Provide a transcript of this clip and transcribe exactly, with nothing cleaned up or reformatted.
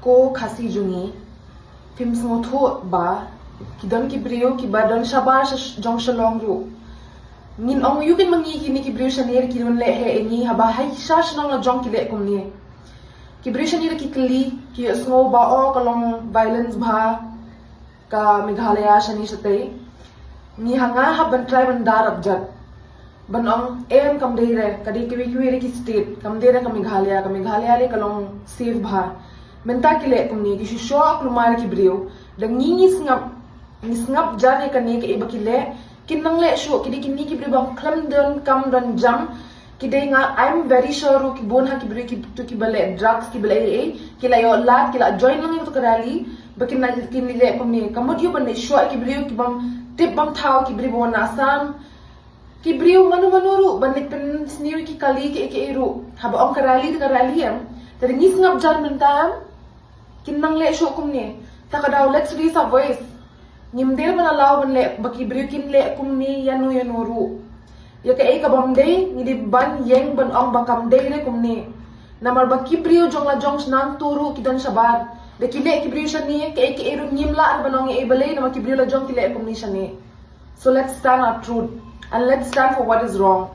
Ko Khasi jong ngi, phim sngewthuh ba ki don ki briew kiba don shabar sha jong Shillong ruh. Ngin ong ïa kin ma ngi kine ki briew shane ki don leh hi ïa ngi, haba ha sha shnong la jong ki leh kumne. Ki briew shane ki kylli, ki sngew ba o ka long violence bha ka Meghalaya shane shatei. Ngi ha nga hap ban try ban da rap jat. Ban ong em kam dei re, ka dei kiwei kiwei re ki state, kam dei re ka Meghalaya, ka Meghalaya re ka long safe bha. Mynta ki leh kumne, ki shu shoh kulmar ki briew. Da ngi ngi sngap, ngi sngap jar ïa kane kaei ba ki leh, kin nang leh shuh, ki dei kine ki briew bym khlem don kam don jam, ki dei nga, I'm very sure ruh ki bun ha ki briew ki tu kiba leh drugs, kiba leh ei ei, ki la ïoh lad, ki la join lang ïa tu ka rally, ba kin la kin leh kumne. Ka mut ïa ban leh shuh ki briew kibym tip bym thaw, ki briew ba wan na Assam, ki briew mano mano ruh, ban leit pynsniew ki kali ki ki ruh. Haba ong ka rally, ka rally em. Te ngi sngap jar mynta em. Kin nang leh shuh kumne. Ta ka daw, let's raise our voice. Ngim dei ban allow ban leh ba ki briew kin leh kumne ïa no ïa no ruh. Ïa kaei ka bym dei ngi dei ban ïeng ban ong ba kam dei re kumne. Namar ba ki briew jong la jong shnong tu ruh ki don shabar. Da ki leh ki briew shane, kaei kaei ruh ngim lah ban ong ei balei namar ki briew la jong ki leh kumne shane. So let's stand our truth and let's stand for what is wrong.